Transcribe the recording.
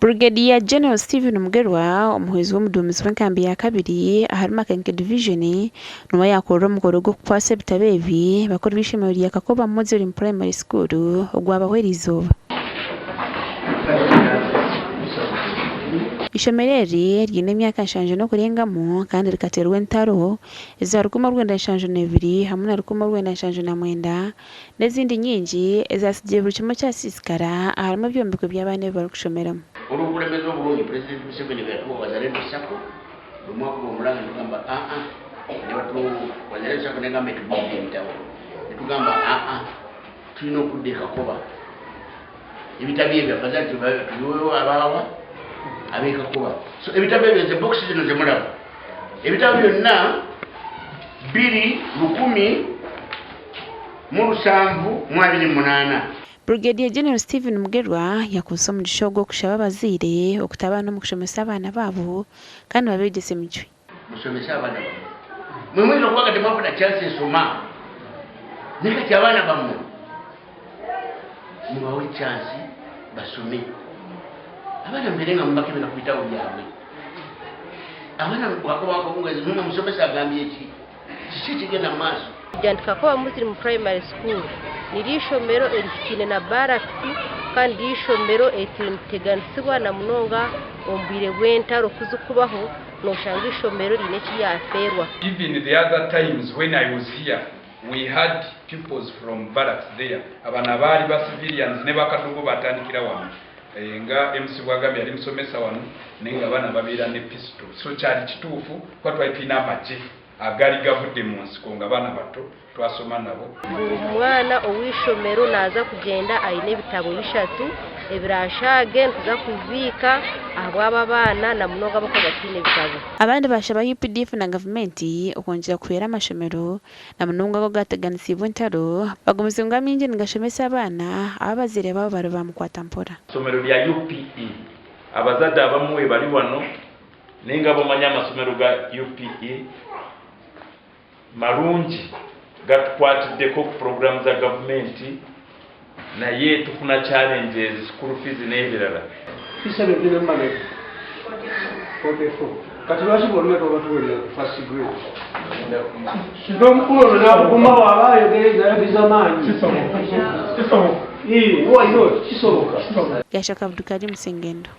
Brigadier General Stephen Mugerwa, omuhwezi w'omuduumizi w'enkambi ya kabiri ahari Makenke Division niwe yaakorera omukoro gw'okukwatsa ebitabo ebi bakuru b'eishomero rya Kakoba Muslim Primary School ogwabaho eriizooba. Eishomero eri riine emyaka nshanju n'okurengamu kandi rikateerwa entaro eza 1972 hamwe na 1979 n'ezindi nyingi ezaatsigire buri kimwe kyasiisikara aharimu ebyombeko by'abaana ebi barikushomeramu. Olw'obukulembeze oburungi Purezidenti Museveni obu yatuha Wazalendo Sacco, buri mwaka ogw'omuranga nitugamba aa nibatu Wazalendo Sacco negamba etugurire ebitabo nitugamba aa twine okudda e Kakoba ebitabo ebyo afadhali tubiweho abaawa ab'e Kakoba so ebitabo ebyo ezi bokisi zino zemuraba ebitabo byonna biri 1778. Brigadier General Stephen Mugerwa yakozesa omugisha ogu okushaba abazaire okuta abaana omu kushomesa abaana baabo kandi babeegyese emicwe. Mushomese abaana bamwe. Mwe muyinza okuba nga timwafuna chance esoma naye kati abaana bamwe mubawe chance basome. Abaana mubeere nga mubakebera ku bitabo byabwe. Abaana bwakuba akawungeezi nga musomesa agambye ki? Kiki ekigenda mu maaso? Kugira nti Kakoba Muslim Primary School niryo ishomero erihikaine na barracks kandi niryo ishomero eritwire niriteganisibwa na munonga omu bwire bw'entaro ku zirikubaho noshanga ishomero riine eki ryafeerwa. Even the other times when I was here we had pupils from barracks there abano abaali ba civilians ne bakadogo batandikira wano Nga MC bwagambye yali musomesa wano naye nga abaana babeera ne pistol so kyali kituufu kuba twali tulina amagye agaali gavudde mu nsiko nga baana bato twasoma nabo. Buri mwana ow'eishomero naaza kugyenda aine ebitabo bishatu ebiraashaage nituza kubibiika ahabw'abo abaana na munonga abarikuba bataine bitabo. Abandi baashaba UPDF na gavumenti okwongyera kuhwera amashomero Na munonga ago agaateganisiibwe entaro, bagumize ngu amaingi nigashomesa abaana abu abazaire baabo bari ba mukwata mpora. Isomero rya UPE abazadde abamu webali wano naye nga bwomanyi amasomero ga UPE malungi gatukwatiddeko ku pulogulaamu za gavumenti naye tufuna challenges, school fees n'ebirala. P7 tulina bameka? 44. Kati lwaki bonna tobatuweereza ku first grade? N'omukulu ono n'akuguma waba ayogereza ayogeza maanyi. Kisoboka. Why not? Kisoboka. Yashaka Abdulkarim Sengendo.